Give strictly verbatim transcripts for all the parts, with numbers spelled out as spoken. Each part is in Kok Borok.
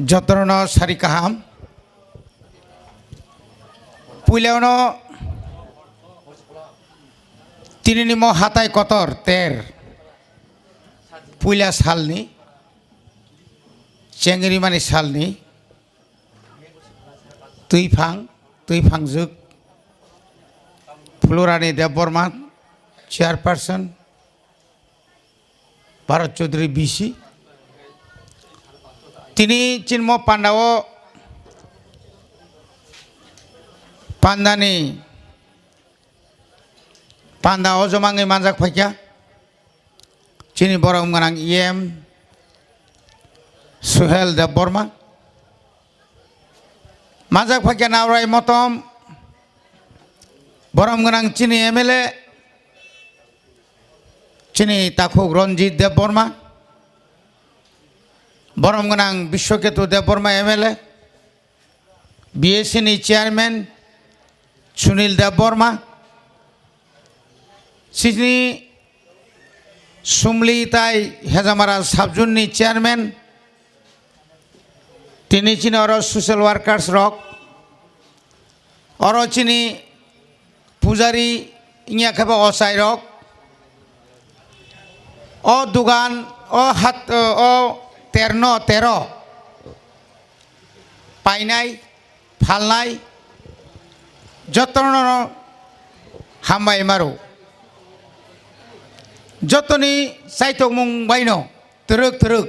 Jotono sari kaham. Puilano tinini mo hatai kotor ter. Puila salni, chengrimani salni, twiphang, twiphangjuk, Phulurani Debbarma, chairperson, Bharat Chaudhary B C. Tini chinmo pandao pandani panda o jomangwi manjak phaikha. Chini borom gwnang E M Suhel Debbarma. Manjak phaikha Naurai Motom. Borom gwnang chini M L A. Chini takhuk Ranjit Debbarma, borom gwnang Biswaketu Debbarma M L A, B A C ni chairman Sunil Debbarma, chini Sumli tai Hejamara subzone ni chairman, tini chini oro social workers rok, oro chini pujari wngya khe bo ochai rok, o dugan, o hat, o terno tero painai, phalnai, jotono hambai maru. Jotoni chaitokmung baino twrwk twrwk.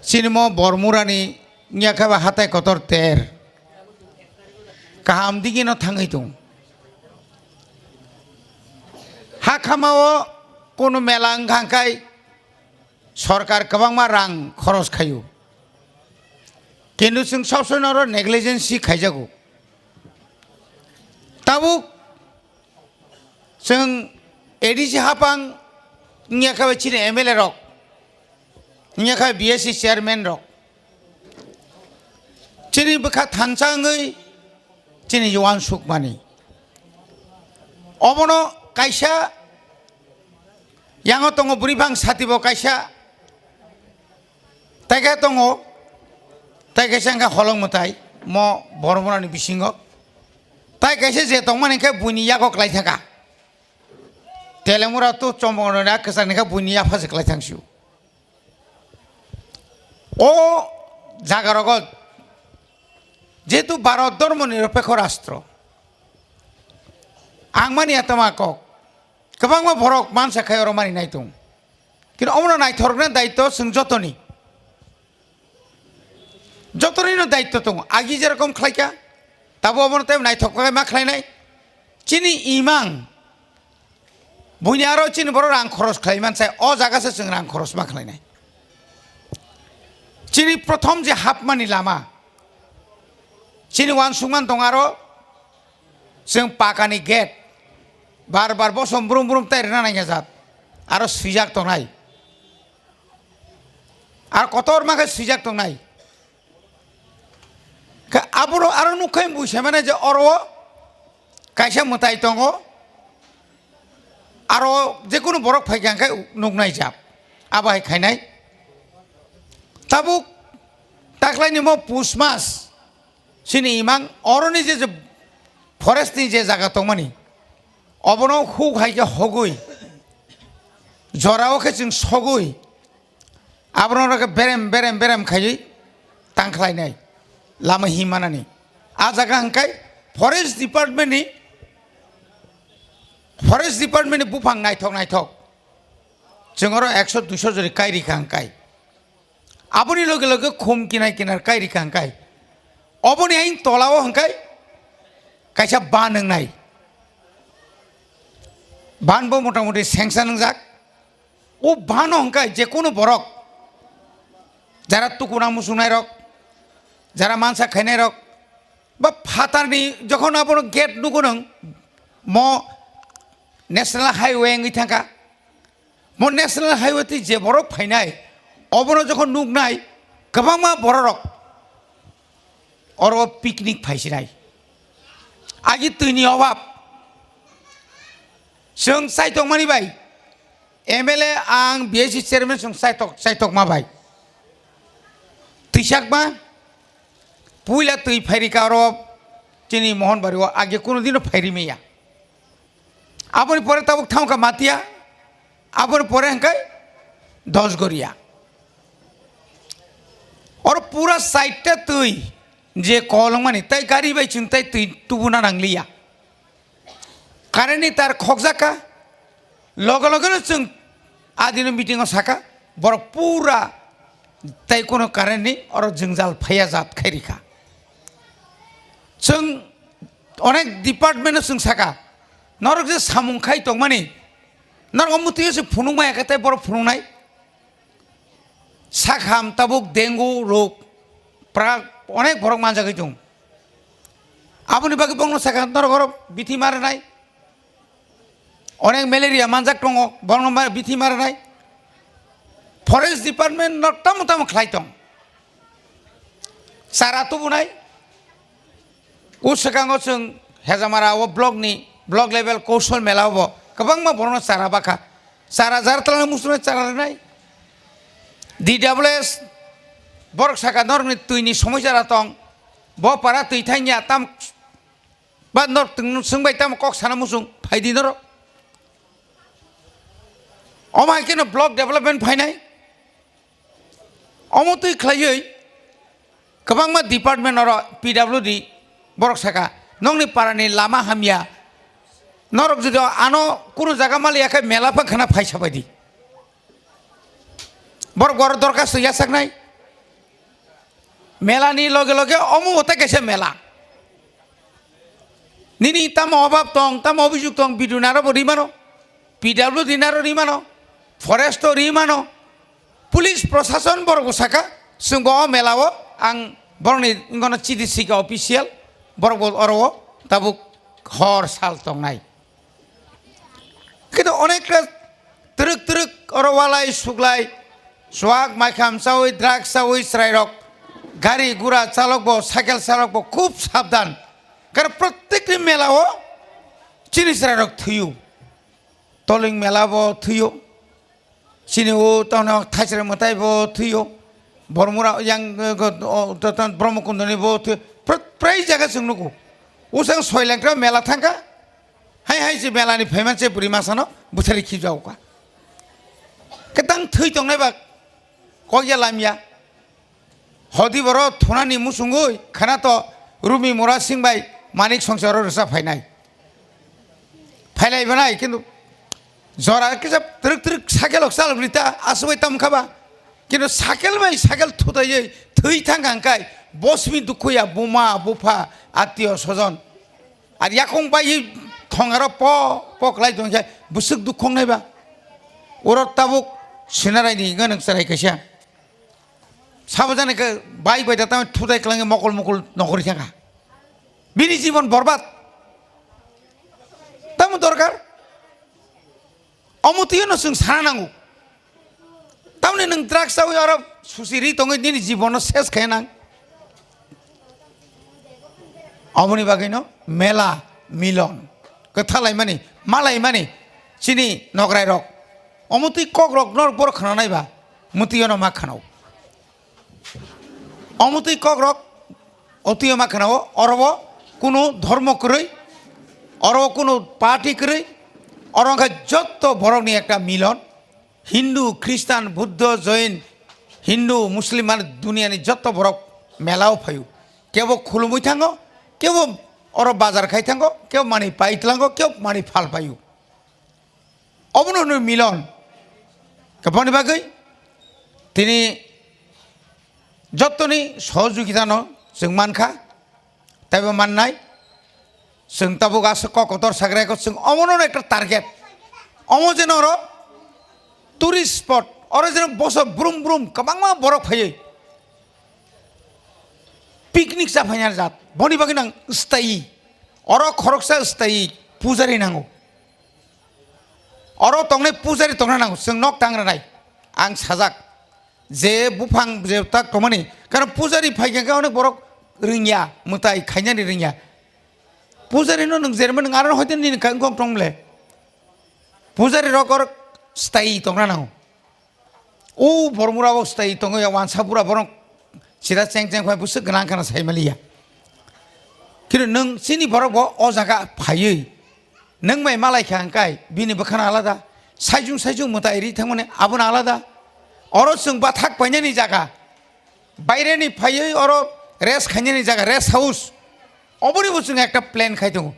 Chini mo Bormurani wngya khe ba hatai kotor ter. Kaham digino thangwi tong. Ha khamao kono mela wngkha hwnkhe sorkar kwbangma rang khoros khaio. Kintu chwng sob somoi oro negligence khaijagw. Tabuk chwng A D C hapang wngya khe chini M L A rok, wngya khe B S C chairman rok, chini bwkha thansa wngwi chini uansukmani. Obono kaisa yango tongo bwrwi phang satibo kaisa. Tai khe tongo, tai kaisa hwnkhe holong mwtai, mo Bormorani bisingo. Tai kaisa je tongmani hwnkhe buini yago klai thangkha. Telemura to chomongno na kwchangni khe buini yapha se klai thangsio. O jaga rogo jehetu Bharat dhormo nirapekho rastro, ang mani atama kok, kwbangma borok mansa khai oro mani nai tong. Kintu omono naithorokna daityo chwng jotoni. Jotonino daityo tongo. Agi jerokom khlaikha, tabo obono tei naithok khe ma khlainai. Chini imang, buini aro chini borok rang khoros khlai man sai, o jaga se chwng rang khoros ma khlainai. Chini prothom je hapmani lama, chini uansukmani tong aro chwng pakani gate, bar bar bosom brum brum tai rwna nangya jat, aro swijak tongnai. Ar kotor ma khe swijak tongnai. Khe aboro aro nukkhai bui sai mane je oro kaisa mwtai tongo. Aro jekunu borok phaikha hwnkhe nuknai jab. Abo hai khainai. Tabuk taklaini mo pus mas chini imang oroni je, je forest ni je jaga tongmani, obono huk hai khe hogwi, jorao khe chwng sogwi, abono khe berem berem berem khaiwi tangkhlainai lama himmanani. A jaga hwnkhe forest department ni, forest department ni buphang naithok naithok chwng oro ekso duiso jori kai rikha hwnkhe. Aboni loge loge khum kinai kinar kai rikha hwnkhe. Oboni ain tolao hwnkhe kaisa ban wngnai. Ban bo motamoti sengsa wngjak. O bano hwnkhe jekunu borok, jara tukuna muchungnai rok, jara mansa khainai rok, ba phatarni jokhon abono gate nugo nwng, mo national highway wngwi thangkha. Mo national highway twi je borok phainai, obono jokhon nuknai, kwbangma bororok oro picnic phaisinai. Agi twini obab. Chwng chaitokmani bai, M L A ang B S C chairman chwng chaitok, chaitokma bai. Sakma puila twi phairika oro chini Mohonbari o, age kuno dino phairi maya. Aboni pore tabuk thangkha Matia, aboni pore hwnkhe Dosgoria. Oro pura side ta twi je kolongmani, tai gari bai chwng tai twi tubuna nangliya. Current ni tar khokjak kha, loge loge no chwng adino meeting o saka, borok pura tai kuno current ni oro jwngjal phaiya jat khai rikha. Chwng onek department no chwng saka, norok je samung khai tongmani, norok omo twiyo se phunuk maya khe tai borok phunuknai. Sakham tabuk dengue rog pra onek borok manjagwi tongo. Aboni bagwi bongno sakha norok oro bithi marinai. Onek malaria manjak tongo, bongno ma-, bithi marinai. Forest department no tamo tamo khlai tong. Chara tubunai. O swkango chwng Hejamara o block ni, block level Kaushal Mela o bo kwbangma borokno chara bakha. Chara jar twlangni muchungno chara rwnai. D W S borok saka norokni twini somosya ra tong. Bo para twi thangya tam ba norok twng swngbai tamo kok sana muchung phaidi norok. Omo hai kheno block development phainai. Omo twi khlaiwi kwbangma department oro P W D borok saka, "Nokni parani lama hamya, norok jodi ano kunu jaga maliya khe mela phang khana phaisa baidi." Borok oro dorkhasto yachaknai. Melani loge loge omo tei kaisa mela. Nini tamo obab tong, tamo obisuk tong, B D O naro bo rimano, P W D naro rimano, forest o rimano, police prosason borok bo saka, chwng bo o mela o ang borokni wngkano chidi sika official, borok bo oro o tabuk hor sal tongnai. Khe to onekta twrwk twrwk oro walai suklai, swak maikham chawi, drugs chawi chwrairok, gari gura chalok bo, cycle chalok bo khub sabdan. Karon prottekni mela o chini chwrairok thwiyo. Toling mela bo thwiyo. Chini o tono thaisra mwtai bo thwiyo. Bormura yang, eh, go-, o, to, to, Brahmakundoni bo thwiyo. Pr-, prai jaga chwng nugo. Usang soilangtra mela thangkha. Hai hai se mela ni phaiman se bwrwi masa no bwthari khijago ka. Ketang thwi tongnai ba kok ya lamya. Hodi boro thunani musungwi khana to Rumi Mura Singh bai Manik Songcharo rwsa phainai. Phailai banai kintu jora kisa twrwk twrwk sakel ok chalok rita aswbai tam khaba. Kintu sakel bai sakel thutaiwi thwi thang kha hwnkhe bosmi dukhu ya buma bupha atio sojon. Ar yakung bai thongaro po po klai tong khe bwswk dukhong nai ba. Oro tabuk sinarai ni ganang sarai kaisa. Sabo jani khe bai bai da tamo thutai klangwi mokol mokol nokori thangkha. Bini jibon borbad. Tamo dorkar? Omo twiyo no chwng sana nango. Tamni nwng drugs chawi oro susi ri tongwi nini jibono ses khe nang. Omoni bagwino mela milon kwthalaimani, malaimani chini nograirok. Omo twi kokrok norok borok khwnanai ba, mwtwi ono ma khwnao. Omo twi kokrok, o twi ma khwnao, oro bo kunu dhormo kwrwi, oro bo kunu party kwrwi, oro wngkha jotto borokni ekta milon, Hindu, Khristan, Buddho, Jain, Hindu, Muslim, mane duniani jotto borok melao phaio. Kebo khulumwi thango, kebo oro bazar khai thango, kebo mani pai tlango, kebo mani phal paio. Obono hwnwi milon. Kwbangni bagwi tini jottoni sohojogitano chwng mankha, teibo mannai. Chwng tabuk aswk kok kotor sagraikho, chwng omono ekta target. Omo jeno oro tourist spot, oro jeno bosor brum brum kwbangma borok phaiwi picnic cha phaina jat. Boni bagwi nang stay. Oro khoroksa stay pujari nango. Oro tongnai pujari tongna nango, chwng nok tang rwnai. Ang sajak, je buphang je tak tongmani, karon pujari phai khe onek borok rwngya, mwtai khainani rwngya. Pujari no nwng jeremani nwng aro hoite nini kha wngkok tong le. Pujari rok oro stay tongna nango. O Bormura o stay tongo ya wansa bura borok Sida cheng cheng phai bwswk gwnang khana sai maliya. Kintu nwng chini borok bo o jaga phaiwi nwng mai malai kha hwnkhe bini bwkhano alada, saijung saijung mwtai ri thangmani abono alada. Oro chwng bathak painani jaga, baireni phaiwi oro rest khainani jaga, rest house, oboni bo chwng ekta plan khai tongo.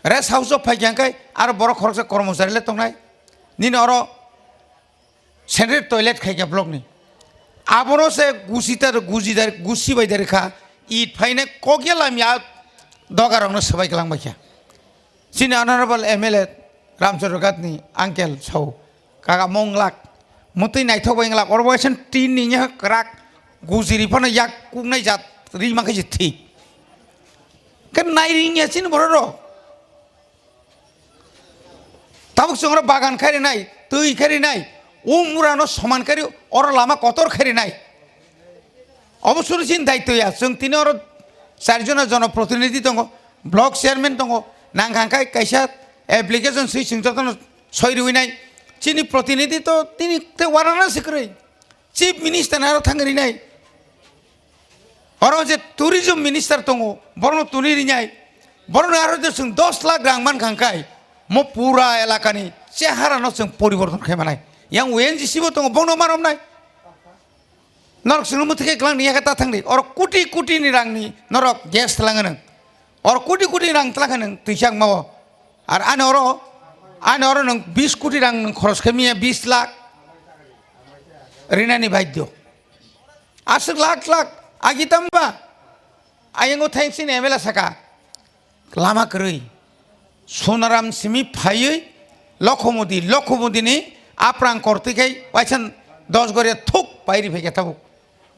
Rest house o phai kha hwnkhe aro borok khoroksa kormochari le tongnai, nini oro sanitary toilet khai kha block ni. Abono se gusi tar, gusi dar, gusi bai dari kha, it phainai kokya lamya doga rokno swbai kwlang bai kha. Chini honorable M L A Ramchandra Ghat ni uncle sao, kaka mong lak, mutwi naithok bai wng lak, oro bo waisa tin ni nya kwrak gujiri phano yak kuknai jat ri mankha je thik. Khe nai ring ya chini borok rok. Tabuk chwng oro bagan kharinai, twi kharinai, o murano soman khari, oro lama kotor kharinai. Obo suri chini daityo ya, chwng tini oro char jona jonoprotinidhi tongo, block chairman tongo, nang kha khe kaisa application swi chwng jotono soi rwinai. Chini protinidhi to tini te Varanasi kwrwi, chief minister ni aro thang rinai. Oro je tourism minister tongo, borokno tuni rinai, borokno aro je chwng dos lakh rang man kha hwnkhe, mo pura elakani cheharano chwng poriborton khai manai. Yang O N G C bo tongo, bono ma romnai. Norok chwngno mwthikhe kwlangni yakhe ta thangdi. Oro koti koti ni rangni norok gas twlangwi nwng. Oro koti koti ni rang twlangkha nwng twichak mao. Ar ani oro, ani oro nwng bis koti rang nwng khoros khe miya bis lakh rinani baidyo. Aswk lakh lakh agi tamba. Ayango thanks in M L A saka. Lama kwrwi. Sonaram simi phaiwi Lokhomodi, Lokhomodini aprang kortwi khai waisa dos goria thuk pairi phaikha tabuk.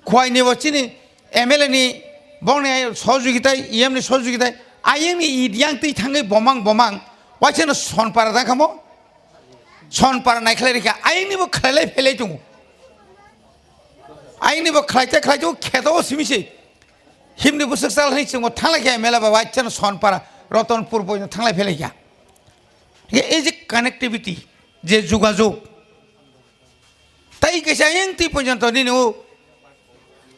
Khwai ni bo chini M L A ni bongni sohojogita, E M ni sohojogita, ayang ni idyang twi thangwi bomang bomang waisa no Sonpara dang khamo. Sonpara naikhlai rikha, ayang ni bo khlailai phailai tongo. Ayang ni bo khlaite khlaite kheto o simi se. Himni bwswk chal hai chwngbo thanglai khe M L A ba waisa no Sonpara, Ratanpur bo thanglai phailai kha. Ye ei je connectivity, je jogajog. Tai kaisa ayang twi porjonto nini o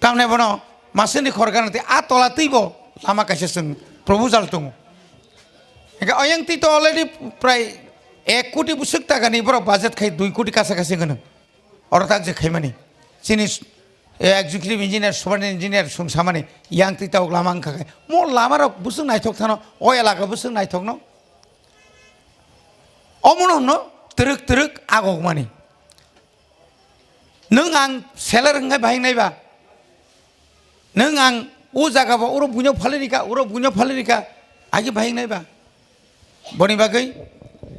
tamne bono masini khorgan twi a tola twi bo lama kaisa chwng proposal tongo. Hingke ayang twi to already prai ek koti bwswk taka ni borok budget khai dui koti kasa kasi gwnang. Oro tak je khaimani. Chini s-, e, executive engineer, superintendent engineer sung samani yang twi tabuk lama wngkha khe. Mo lama rok bwswk naithok thano, o elaka bwswk naithok no. Omono hwnno twrwk twrwk agok mani. Nwng ang seller wngkhe bahai naiba. Nwng ang o jaga bo oro buino phalwi rika, oro buino phalwi rika, agi bahai naiba. Boni bagwi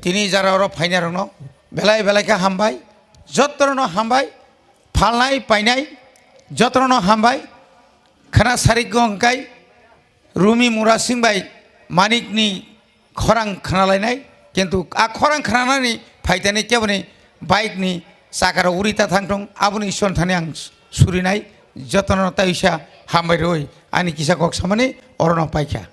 tini jara oro phainai rokno belai belai khe hambai, jotono hambai, phalnai painai jotono hambai, khana sarik go hwnkhe Rumi Murasing bai Manik ni khorang khnalainai, kintu a khorang khnanani phaitani keboni bike ni chakaro uri ta thangthung, aboni Ishwar thani ang surinai, jotono taisa hambai rwi ani kisa kok samani orono paikha.